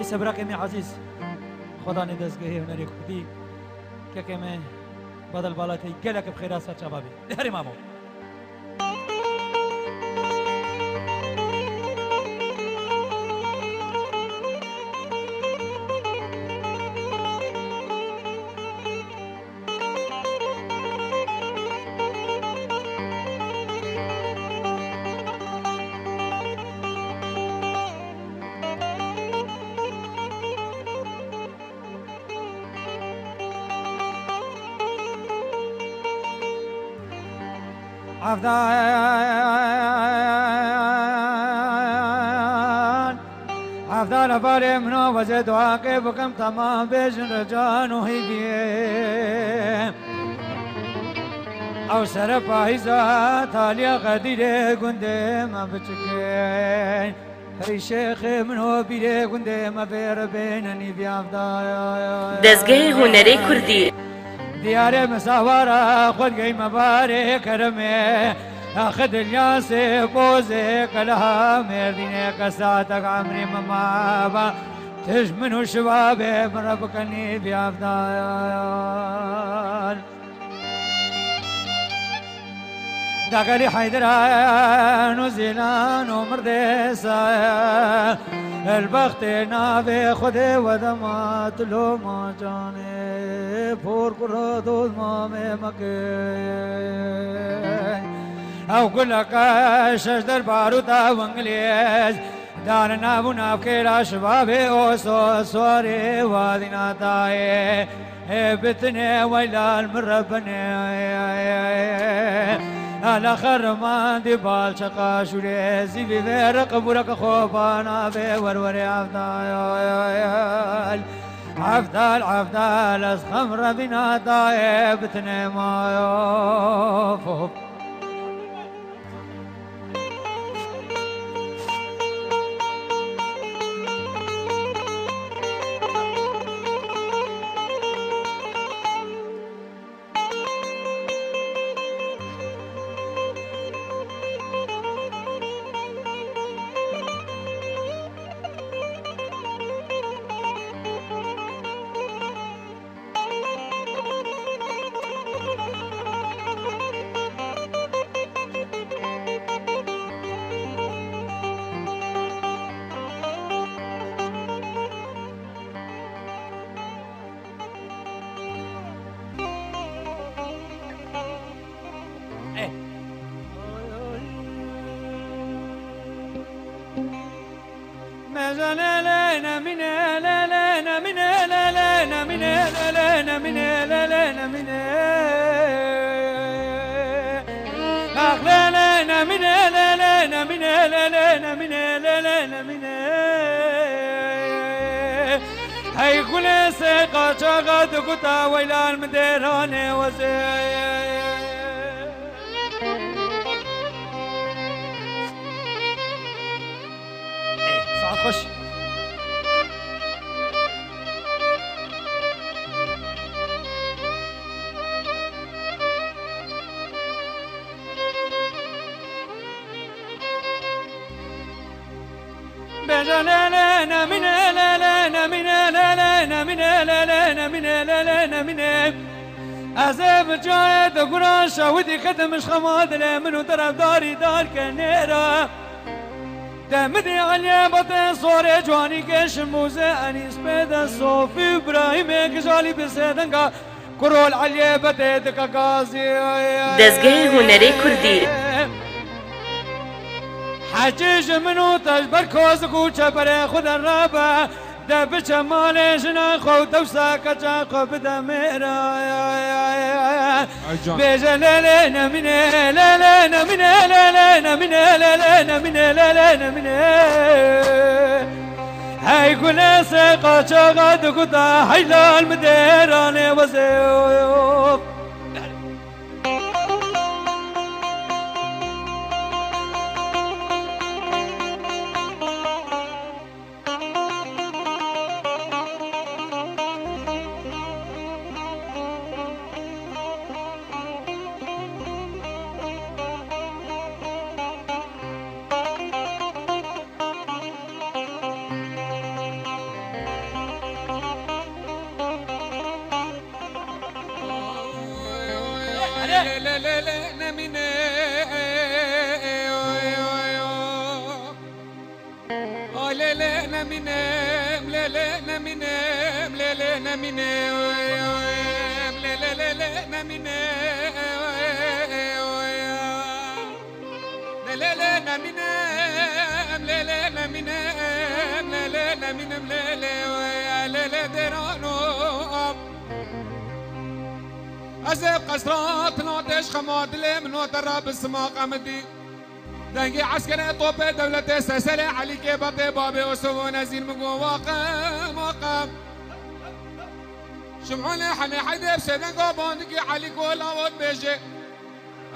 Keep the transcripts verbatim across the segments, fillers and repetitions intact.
Sebirakê me ezîz, xwedanê dezgehê hunerê kurdî, kekê me Badal Balatey gelek bi xêra serçava bî. Li herê mamo. Evdal, Evdal hevalê min o, wezê duakê bikim, temam bêjin rican û hîviyê. Ew sere payîza taliya Xedîrê gundê me biçikê. Hey şêxê min o, bîrê gundê me vê re bêne nîvî Evdal. Dezgehê hunerê kurdî. Diyarê min sawara xwe digeyme barê keremê. Axir dilyasê pozê keleha Mêrdînê ke saetek emrê min maba. Tij min û şibabê min re bike nîvî Evdal. Dagelî Heyderan û Zîlan û Mirdêsa, el bextê navê Xwedê we dema tu loma canê, por kura doz mamê meke. Ew guleke şeşder barûta wingilêz, dane nav û navkêra şibabê oso, sorê wadîna dayê. Ê bitinê weylal min re binê. Ala xerrimandî balçeqa şûrê, zîvî vê req bûreke xwe bana vê werwerê Evdal. Evdal, Evdal, ez xem revîna dayê bitinê mayo. Hey gulê sê qaçaxa diguta weylan min dêranê wezê. Saet xweş. Bêje lê lê nemîne, lê lê nemîne, lê lê nemîne, lê lê nemîne, lê lê nemîne. Ez ê bi cayê de gura şewitî ketim ji xema dilê min û terefdarî darke nêra. Demidî Eliyê Betê sorê ciwanî kêşim û zê Enîs pê de Sofî û Birahîmê kijalî bi sêdenga Kurol Eliyê Betê dike gazî. Dezgehê hunerê kurdî. Hecî ji min û te ji ber kozik û çeperê xwe de rabe. De biçe malê jina xwe û dewsa keça xwe bide mêra. Ay can. Bêje lê lê nemîne, lê lê nemîne, lê lê nemîne, lê lê nemîne, lê lê nemîne. Hey gulê sê qaçaxa diguta, hey lal mi dêranê wezê. Lê lê lê lê nemîne. Oy oy oy. Oy lê lê nemîne, lê lê nemîne, lê lê nemîne, oy oy. Lê lê lê lê nemîne, oy oy. Lê lê lê nemîne, lê lê nemîne, lê lê nemîne, lê lê, oy lê lê dêrano. Ez ê bi qesra tinatê ji xema dilê min o te re bi sima qemidî. Dengê eskerê topê dewletê seselê Elîkê Betê babê Osif û Nezîr min got, waqem, waqem. Şimalê Henê Heydê bi sêdenga bandikî Elî got, lawo dibêje.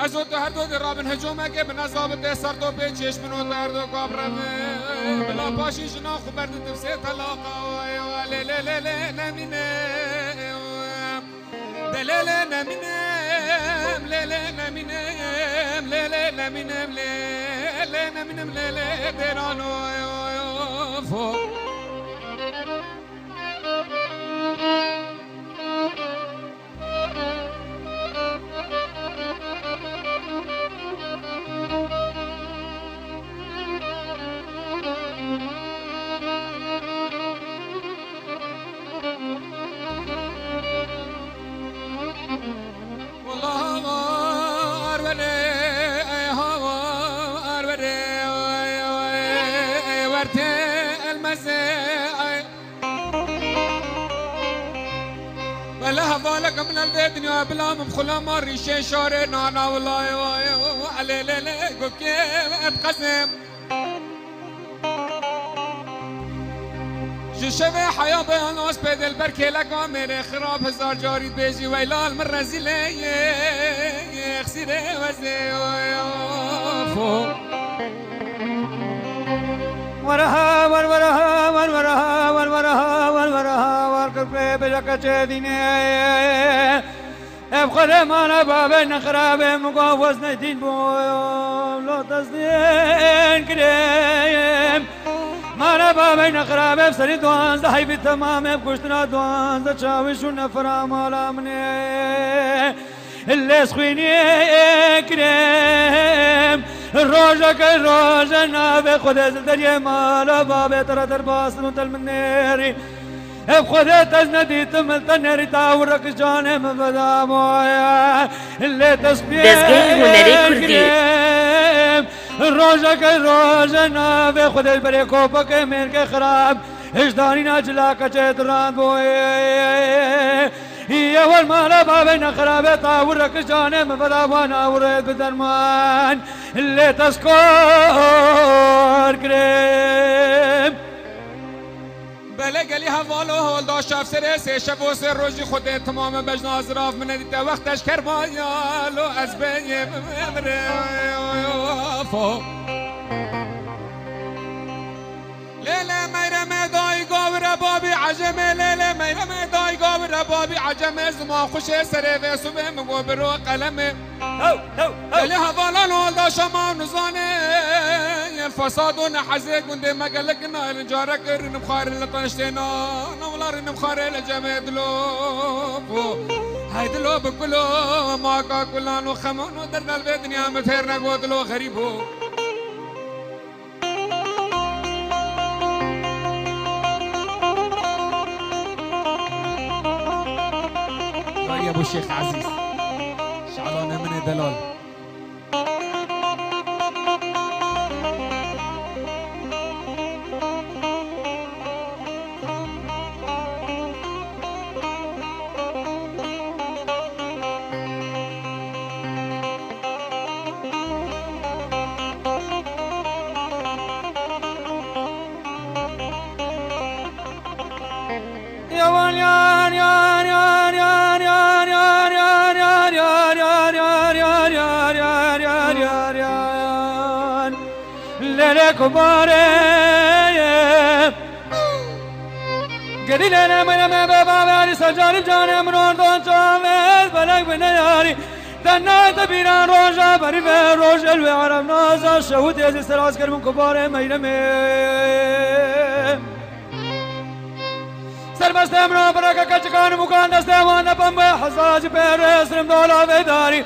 Ez û tu her du dê rabin hicûmekê bi nezabitê ser topê çêş min û tu her du ka bi revê. Bila paşî jinan xwe berdidim sê telaqa. Lê lê lê lê nemîne. De lê lê nemîne, lê lê nemîne, lê lê nemîne, lê lê nemîne, lê lê dêrano. Fo. Wala hawar were, ey hawar were, ey, ey, ey, werte elmeze, ey. Wala hevalek min el vê dinya bila min xula ma rîşê şarê nana wala, ey, ey, ey, elê lê lê gokê et qezim. Ji şevê heya beyan ospê dilber kêleka mêrê xirab hezar carî dibêjî weylal min rezîlê yê xsîrê wezê. Were ha, wer, were ha, wer, were ha, wer, were ha, wer, were ha, wer, kir pê bêje keçê dînê. Ev xwedê mane bavê nexirabê min got wez nedîn bû, lo destên kirêm. Mane bavê nexirabê ev serî duwazdeh heyvî temam ev kuştina duwazdeh çawîş û nefera mala min ê. Lê xwînê kirêm. Rojeke roje navê xwedê zil deriyê mala bavê te re derbas û tel min nêrî. Ev xwedê te ez nedîtim, te nerî ta wirek canê min veda boye. Lê te spiyê Dezgehê Hunerê Kurdî. Girêm. Rojeke roje navê xwedê berê kopekê mêrkê xirab. Hijdanîna cilake çê dirand boye. Ye wer mala bavê nexirabê ta wirek canê min veda wana wirê bi derman. Lê te skor girêm. Belê gelî hevalo holda şafserê sê şev û sê rojî xwedê timame bejna zirav min nedîte wext eşker mayalo ez bêyê mimrê. Lê lê meyremê dayî gavire babî ecemê, lê lê meyremê dayî gavire babî ecemê, ziman xuşê serê vê subê min got biro qelemê. Tew, tew, tew. Gelê hevalan holda şama nizane. Fesad û nehezê gundê me gelek narin carek rinim xarê li tanştê na. Nawla rinim xarê li cemê dilo. Hey dilo bi kulo maka kulan û xeman û derdel vê dinya min têr nego dilo xerîbo. Dariye bo Şêx Ezîz. Şalane min ê delal. Lele kubare. Gelî lele mene me be baverî secarî canê min ordo çavêz belek bi neyarî. Te nete bîra roja berî ve roj el ve ereb naza şewit êzî ser asker min kubare meyremê. Serbestê min o bireke keçikan û mukan destê wan de pembe hezazî pê rêsrim dola vê darî.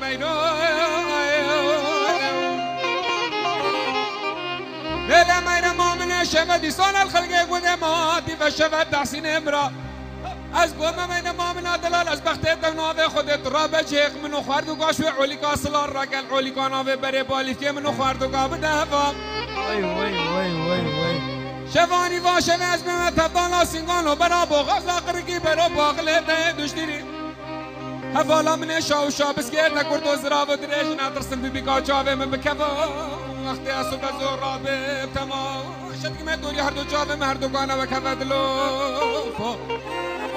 Meyro. Lêle meyre ma min e şeve dîsan el xelkê gudê ma dîve şeve tahsînê min ra. Ez gome meyne ma min a delal, ez bextê te navê Xwedê tu rabe cêx min û xwerd û gaş wê olîka silar ragel olîka navê berê balîfkê min û xwerd û ga bide heva. Wey, wey, wey, wey, wey. Şevanî va şevê ez bime tevdana sîngan û bera boxaza qirikî bero baxilê te duştirî. Hevala min ê şa û şa biskêr te kurdo zirav û dirêj natirsin bibîka çavê min bikeva. Wextê ez û bezo rabe tema. Şetkî me dorî her du çavê me her du gane wek heve dilo.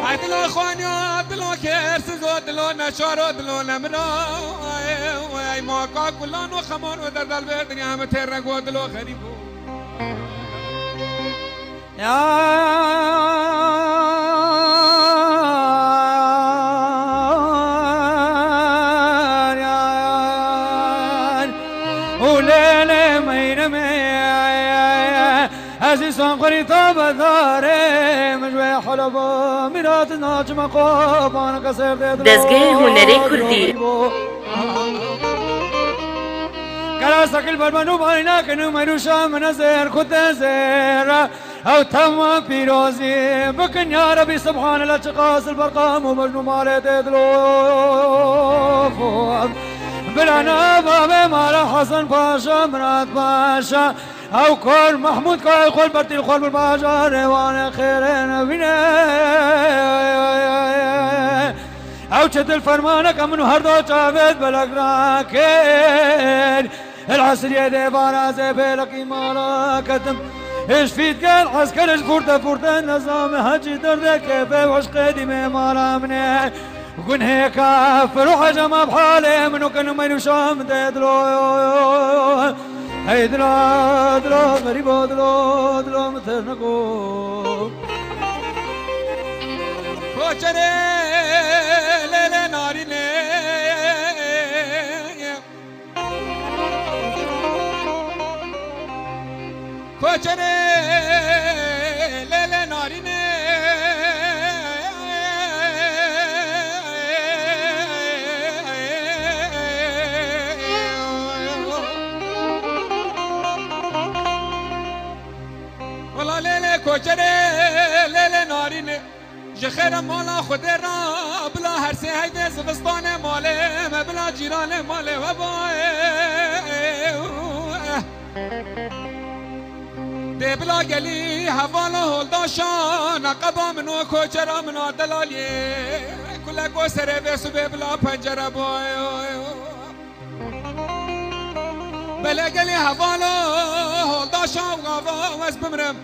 Ay dilo xwaniya, dilo kêrsiz o, dilo neçar o, dilo nemira. Ey ma ka kulan û xemar û derdel vê dinya me têr reng o, dilo xerîb o. Yar, yar, û lêlê meyremê, ez îsan xwerî tabedarê, min ji wê heleba mîrat naçime qoban kesê dê dilo. Dezgehê Hunerê Kurdî. Kera sekil berben û barî nakin û merûşa min e zêr ku te zêr. Ew temam pîrozî bikin ya Rebî, Subhanallah, çiqas li berqam û mejnû malê tê dilo. Bila nava vê mala Hesen Paşa, Mirat Paşa, ew kor Mehmûd kay xwe bertîl xwe bir bajarê wane xêrê nevîne. Ew çetil fermaneke min û her da çavêt belek rakin. El Esriyê dê vara zê pêlekî mala ketim. Êş fît gel esker êş furte furte nezame hecî derdê kêfê weş qedîmê mala min e. Gunhê kafir û hecema bi halê min û kin û meyn û şam dê dilo. Hey dilo, dilo, xerîbo dilo, dilo min terniko. Koçerê lêlê narînê. Koçerê lêlê narînê. Wela lêlê koçerê lêlê narînê. Ji xêre mala Xwedê re bila her sê heyvê zivistanê malê me bila cîranê malê we bayê. Dê bila gelî hevala holdaşa neqeba min û koçera min a delaliyê. Kuleko serê vê sibê bila pencere bayê. Belê gelî hevala holdaşa û gava ez bimrim.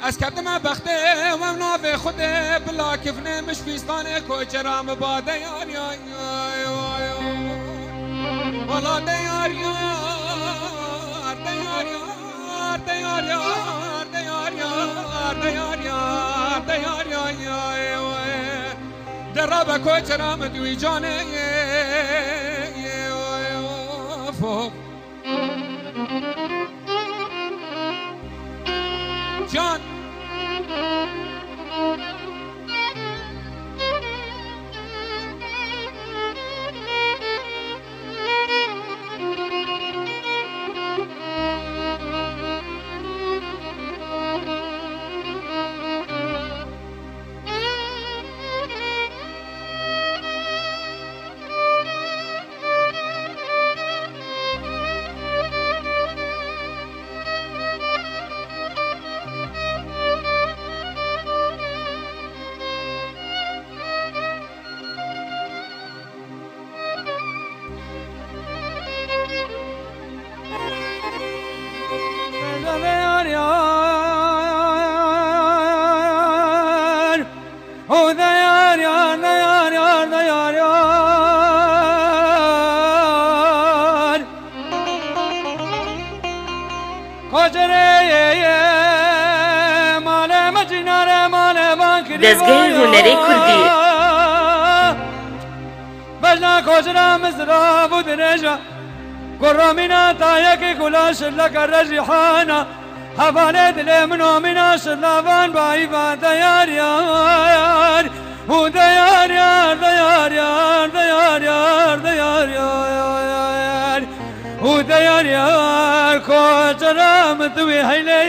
Ez ketime bextê we navê Xwedê bila kifnê min ji fîstanê koçera min ba de yar yar yar yar. Wala de yar yar, de yar yar, de yar yar, de yar yar, de yar yar, de yar yar yar. De rabe koçera min di wî canê. Can. Dezgehê Hunerê Kurdî. Bejna koçira mizrav û dirêja. Kurra mîna tayekî kula şilleke rejîhana. Hevalê dilê min o mîna şillavan bayî va deyar yar. Û deyar yar, deyar yar, deyar yar, deyar yar. Û deyar yar koçira min tu wî heylê.